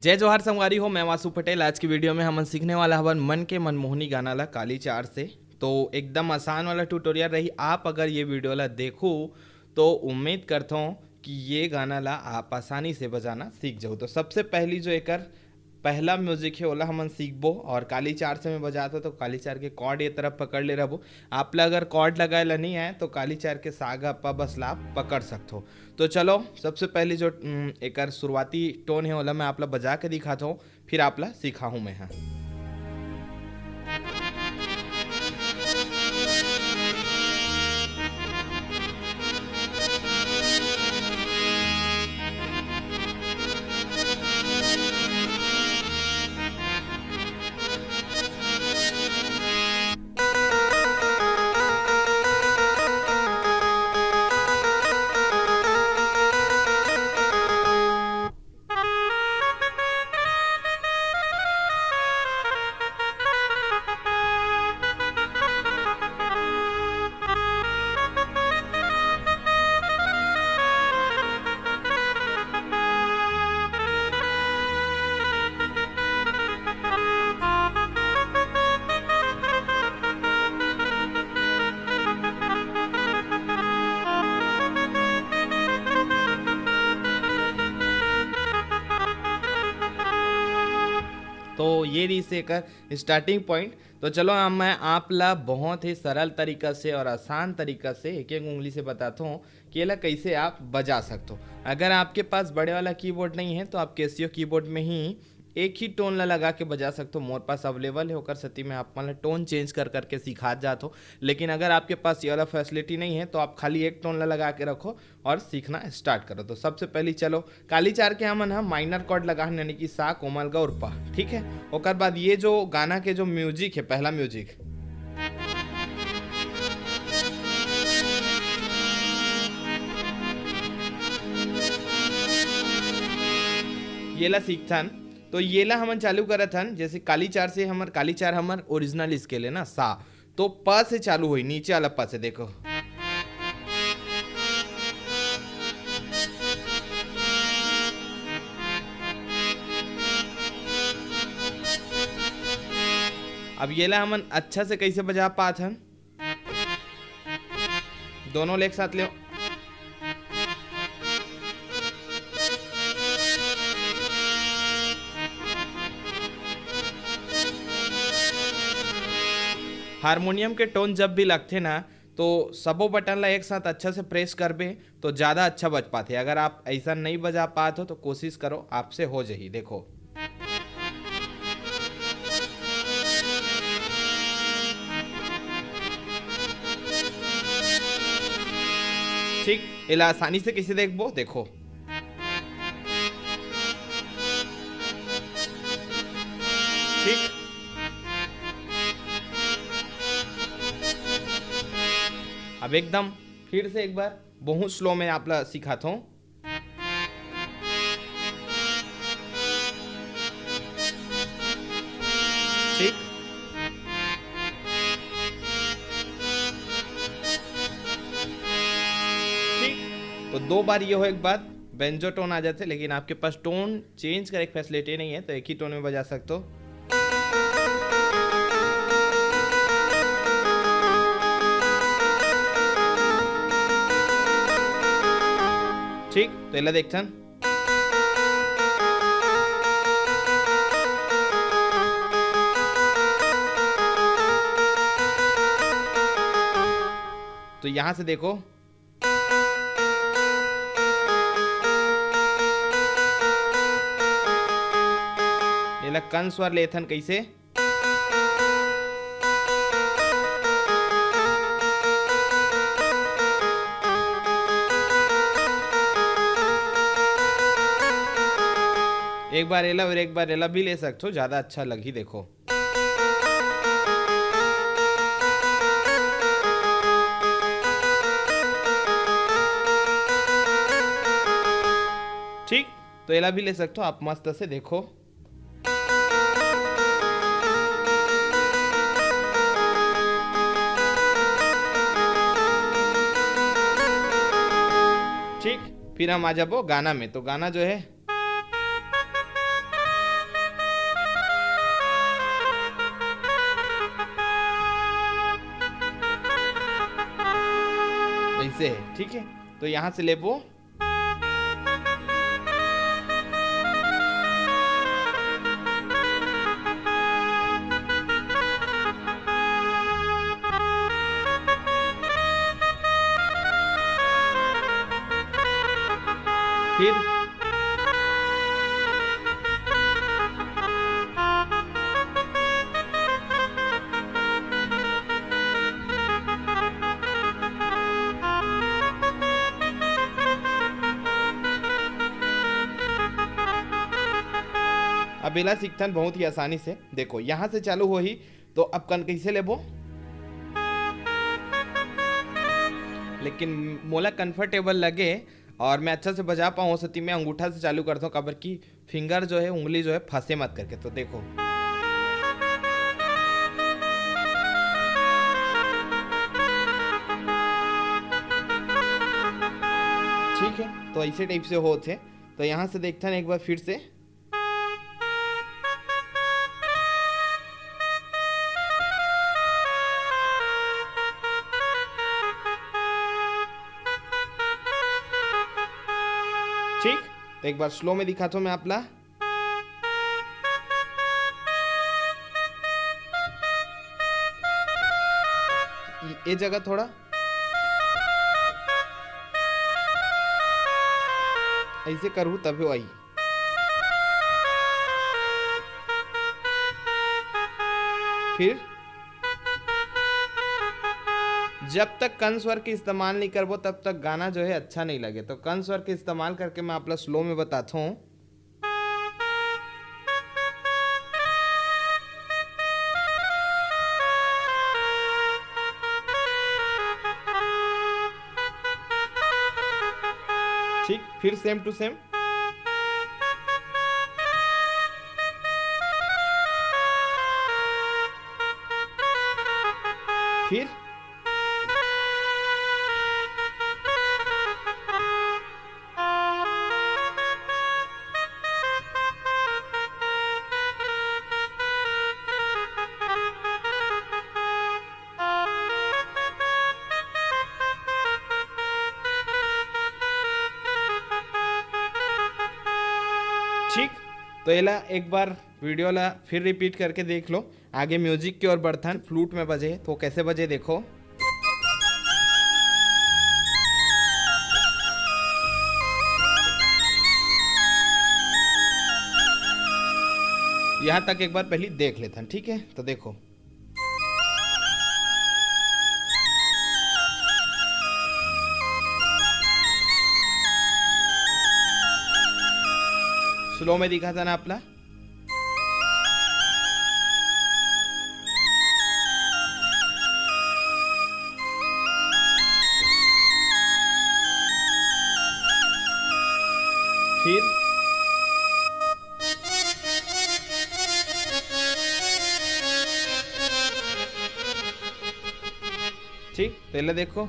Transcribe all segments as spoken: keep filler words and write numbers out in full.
जय जोहार संगवारी हो, मैं वासु पटेल। आज की वीडियो में हमन सीखने वाला हवन मन के मनमोहनी गाना ला काली चार से। तो एकदम आसान वाला ट्यूटोरियल रही। आप अगर ये वीडियो ला देखो तो उम्मीद करता हूँ कि ये गाना ला आप आसानी से बजाना सीख जाओ। तो सबसे पहली जो एकर पहला म्यूजिक है ओला हमन सीखबो, और काली चार से मैं बजाता तो काली चार के कॉर्ड ये तरफ पकड़ ले रहबो। आप ला अगर कॉर्ड लगाए ला नहीं आए तो काली चार के सा गा पा बस ला आप पकड़ सकथो। तो चलो, सबसे पहली जो, उम, एकर शुरुआती टोन है ओला मैं आप ला बजा के दिखाता हूँ, फिर आप ला सिखाहूँ मैं ह। तो ये रहिस एकर स्टार्टिंग पॉइंट। तो चलो, अब मैं आप ला बहुत ही सरल तरीका से और आसान तरीका से एक एक उंगली से बताता हूँ कि एला कैसे आप बजा सकते हो। अगर आपके पास बड़े वाला कीबोर्ड नहीं है तो आप कैसियो कीबोर्ड में ही एक ही टोन ला लगा के बजा सकते हो। मोर पास अवेलेबल है, ओकर सेती मैं आप मन ला टोन चेंज कर करके सिखात जात हो। लेकिन अगर आपके पास ये वाला फैसिलिटी नहीं है तो आप खाली एक टोन ला लगा के रखो और सीखना स्टार्ट करो। तो सबसे पहली चलो, काली चार के हमन ह माइनर कॉर्ड लगा हन, यानी कि सा कोमल ग और पा, ठीक है। ओकर बाद ये जो गाना के जो म्यूजिक है, पहला म्यूजिक, ये ला सीखथन। तो ये ला हमन चालू करत हन, जैसे काली चार से हमर, काली चार हमर ओरिजिनल स्केल है ना, सा, तो प से चालू होई, नीचे वाला प से। देखो, अब ये ला हमन अच्छा से कैसे बजा पात हन, दोनों ले एक साथ ले। हारमोनियम के टोन जब भी लगथे ना, तो सबो बटन ला एक साथ अच्छा से प्रेस करबे तो ज़्यादा अच्छा बज पाथे। अगर आप ऐसा नहीं बजा पात हो तो कोशिश करो, आपसे हो जाही। देखो, ठीक, एला आसानी से कैसे देखबो, देखो, ठीक। अब एकदम फिर से एक बार बहुत स्लो में आप ला सिखात हूँ। ठीक, ठीक। तो दो बार ये हो, एक बार बेंजो टोन आ जाते, लेकिन आपके पास टोन चेंज करे के फैसिलिटी नहीं है, तो एक ही टोन में बजा सकते हो। ठीक, तो एला देखथन। तो यहाँ से देखो, एला कन स्वर लेथन कैसे। एक बार एला और एक बार एला भी ले सकथो, ज्यादा अच्छा लगही। देखो, ठीक, तो एला भी ले सकथो आप मस्त से। देखो, ठीक, फिर हम आ जाबो गाना में। तो गाना जो है, से है, ठीक है। तो यहाँ से लेबो। फिर अब एला सीखथन बहुत ही आसानी से। देखो, यहाँ से चालू होही, तो अब कन कैसे लेबो? लेकिन मोला कंफर्टेबल लगे और मैं अच्छा से बजा पाऊँ, सती मैं अंगूठा से चालू करता हूँ, काबर कि फिंगर जो है, उंगली जो है, फंसे मत करके। तो देखो, ठीक है, तो ऐसे टाइप से होत है। तो यहाँ से देखथन एक बार फिर से। ठीक, तो एक बार स्लो में दिखाता हूँ मैं आप ला। ये जगह थोड़ा ऐसे करूँ तभी आई। फिर जब तक कन स्वर के इस्तेमाल नहीं करबो, तब तक गाना जो है अच्छा नहीं लगे। तो कन स्वर के इस्तेमाल करके मैं आप ला स्लो में बताता हूँ। ठीक, फिर सेम टू सेम। फिर ठीक, तो एला एक बार वीडियो ला फिर रिपीट करके देख लो। आगे म्यूजिक की ओर बढ़थन। फ्लूट में बजे तो कैसे बजे, देखो। यहाँ तक एक बार पहले देख लेथन, ठीक है? तो देखो, स्लो में दिखाथन आप ला। फिर ठीक, पहले देखो,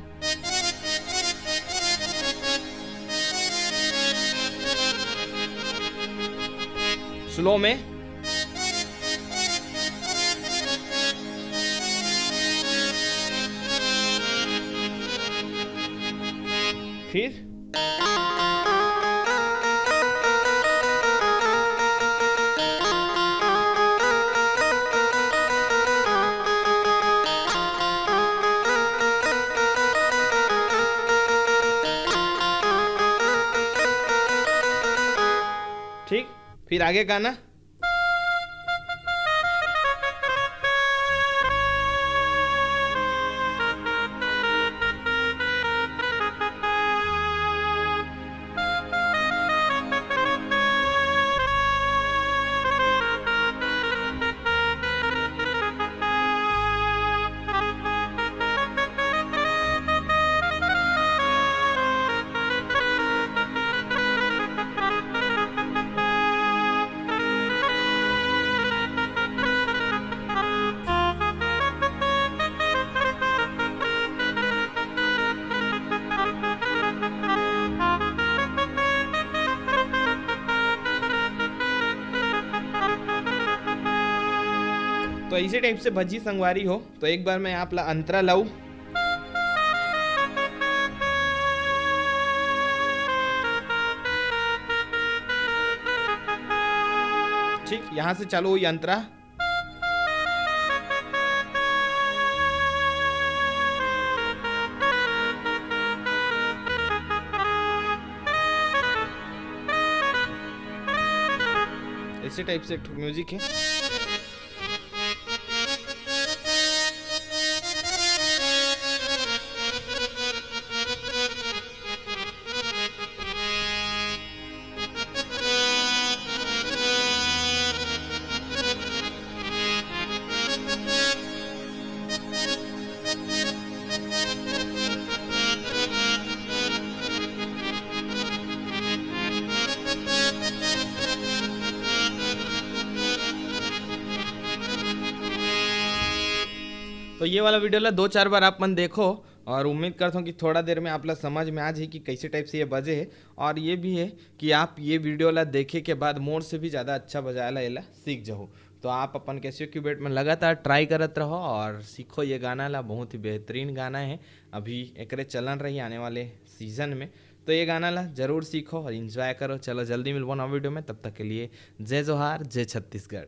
स्लो में। फिर ठीक, फिर आगे गाना। तो इसी टाइप से भज्जी संगवारी हो। तो एक बार मैं आप ला अंतरा लाऊ। ठीक, यहाँ से चालू हुई अंतरा। ऐसे टाइप से एक ठो म्यूजिक है। तो ये वाला वीडियो ला दो चार बार आप मन देखो और उम्मीद करता हूँ कि थोड़ा देर में आप ला समझ में आ जाए कि कैसे टाइप से ये बजे है। और ये भी है कि आप ये वीडियो ला देखे के बाद मोर से भी ज़्यादा अच्छा बजाए ला एला सीख जाओ। तो आप अपन कैसियो क्यूबेट में लगातार ट्राई करत रहो और सीखो ये गाना ला, बहुत ही बेहतरीन गाना है। अभी एकरे चलन रही आने वाले सीजन में। तो ये गाना ला जरूर सीखो और इन्जॉय करो। चलो जल्दी मिलबो नवा वीडियो में, तब तक के लिए जय जोहार, जय छत्तीसगढ़।